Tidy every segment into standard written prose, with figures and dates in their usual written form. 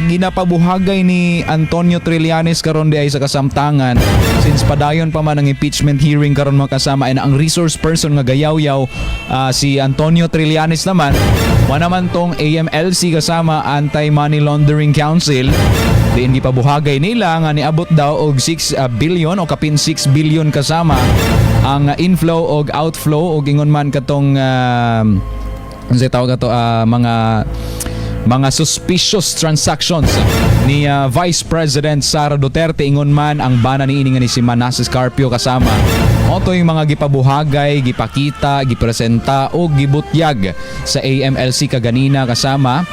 ginapabuhagay ni Antonio Trillanes karon di ay sa kasamtangan, since padayon pa man ang impeachment hearing karon, mga kasama, and ang resource person nga gayaw-yaw, si Antonio Trillanes naman, wa naman tong AMLC, kasama, Anti-Money Laundering Council, diin gipabuhagay nila nga niabot daw og 6 billion o kapin 6 billion, kasama, ang inflow og outflow og ingon man katong unsay tawag ato, mga suspicious transactions ni Vice President Sara Duterte, ingon man ang bana niini nga ni si Manases Carpio, kasama. Mao to yung mga gipabuhagay, gipakita, gipresenta o gibutyag sa AMLC kaganina, kasama,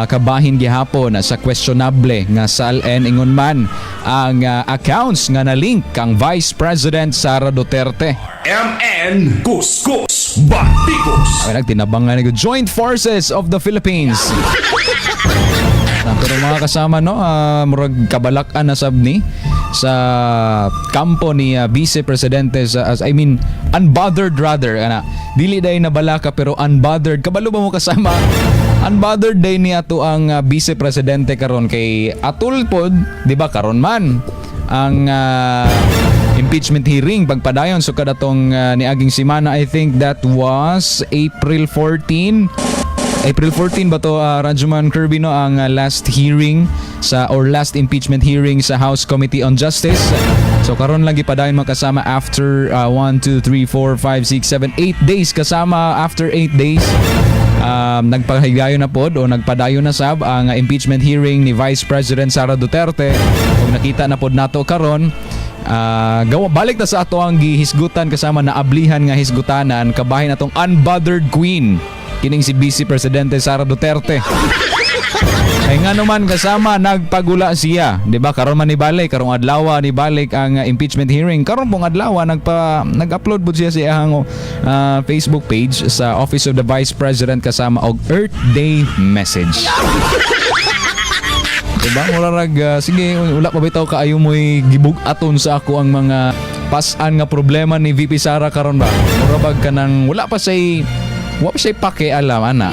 kabahin gihapon sa questionable nga SALN, ingon man ang accounts nga na-link kang Vice President Sara Duterte. MN Kuskus Batikos. Ay, nagtinabangan ng Joint Forces of the Philippines. Na, pero mga kasama, no, murag kabalak-an na sab ni sa kampo ni Vice Presidente sa as, I mean, unbothered rather ana, dili day nabalaka pero unbothered. Kabalo ba mo, kasama, unbothered day ni ato ang Vice Presidente karon kay atul pod, di ba, karon man ang impeachment hearing pagpadayon. So kadatong niaging semana, I think that was April 14, April 14 ba to, Rajuman Kirby, no, ang last hearing sa or last impeachment hearing sa House Committee on Justice. So karon lang gipadayon, makasama, after 1 2 3 4 5 6 7 8 days, kasama. After 8 days, nagpahigayon na pod o nagpadayon na sab ang impeachment hearing ni Vice President Sara Duterte ug nakita na pod nato karon. Gawa balik ta sa ato ang gihisgutan, kasama, na ablihan nga hisgutanan kabahin atong unbothered queen, kining si Vice Presidente Sara Duterte. Kay nga naman, kasama, nagpagula siya, 'di ba? Karon man ni balik, karong adlaw ni balik ang impeachment hearing. Karon pong adlaw nag-upload pud siya sa iyang Facebook page sa Office of the Vice President, kasama, og Earth Day message. Diba? Mura rag, sige, wala pa bitaw kaayo mo'y gibug-aton sa ako ang mga pas-an nga problema ni VP Sara karon ba? Mura bag kanang wala pa say pakialam ana.